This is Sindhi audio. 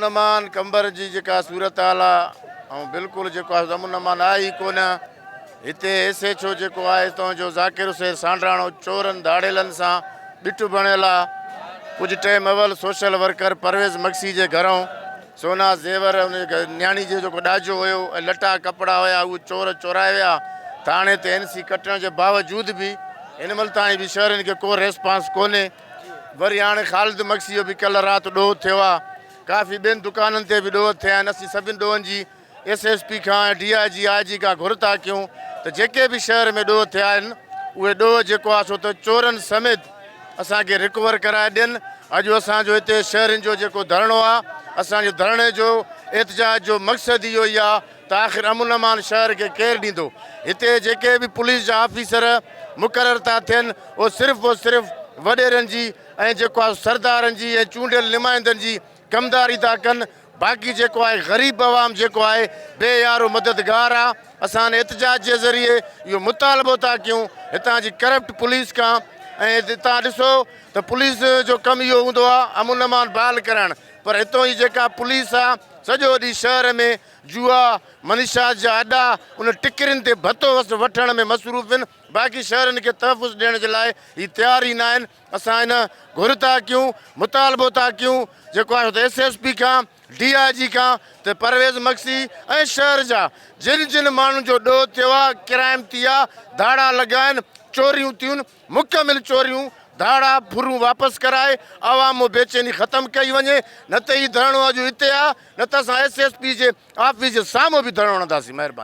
امن امان قمبر جي جيڪا صورتحال آ ۽ بلڪل جيڪو آ امن امان آهي ئي ڪونه هتي ايس ايڇ او جيڪو آهي هتان جو ذاڪر حسين سانڊراڻو چورن ڌاڙيلن سان ٻٽ بڻيل آ ڪجهه ٽائيم اول سوشل ورڪر پرويز مگسي جي گهرئون سونا زيور ان جي نياڻي جو جيڪو ڏاجو هيو ۽ لٽا ڪپڙا هيا اهي چور چورائي ويا ٿاڻي تي اين سي ڪٽڻ جي باوجود به هن مهل تائين به شهرين کي ڪو ريسپانس ڪونهي وري هاڻي خالد مگسي جو به ڪلهه رات ڏوهه ٿيو آهي، ڪافي ٻين دڪانن تي به ڏوهه ٿيا آهن، اسين سڀني ڏوهن جي ايس ايس پي کان ۽ ڊي I جي آء جي کان گهر ٿا ڪيون ته جيڪي به شهر ۾ ڏوهه ٿيا آهن اهي ڏوهه جيڪو آهي سو ته چورن سميت اسان کي رڪور ڪرائي ڏين، اڄ اسان جو هتي شهرين جو جيڪو ڌرڻو آهي اسان جي ڌرڻي جو احتجاج جو مقصد اهو ئي آهي ته آخر امن امان شهر کي ڪير ڏيندو؟ هتي جيڪي به پوليس جا آفيسر مقرر ٿا ٿين اهي صرف و صرف وڏيرن جي ۽ جيڪو آهي سردارن جي ۽ چونڊيل نمائندن جي ڪمداري ٿا ڪن باقي جيڪو آهي غريب عوام جيڪو آهي بي يارو مددگار آهي اسان احتجاج جي ذريعي اهو مطالبو ٿا ڪيون هتان جي ڪرپٽ پوليس کان ۽ هتان ڏسو ته پوليس جو ڪم اهو هوندو آهي امن امان بحال ڪرائڻ پر هتان جي جيڪا پوليس آهي سڄو ڏينهن شهر ۾ جوا، منشيات جا اڏا ان ٽڪرين تي ڀتو وس وٺڻ ۾ مصروف آهن، باقي شهرين کي تحفظ ڏيڻ جي لاء هي تيار ئي ناهن، اسان ان گهر ٿا ڪيون، مطالبو ٿا ڪيون جيڪو آهي ايس ايس پي کان، ڊي I جي کان ته پرويز مگسي ۽ شهر جا جن جن ماڻهن جو ڏوهه ٿيو آهي، ڪرائم ٿي آهي، ڌاڙا لڳا آهن، چوريون ٿيون، مڪمل چوريون، ڌاڙا، ڦرون واپس ڪرائي عوام مان بيچيني ختم ڪئي وڃي نه ته هي ڌرڻو اڄ هتي آ نه ته اسان ايس ايس پي جي آفيس جي سامهون به ڌرڻو هڻنداسين مهرباني.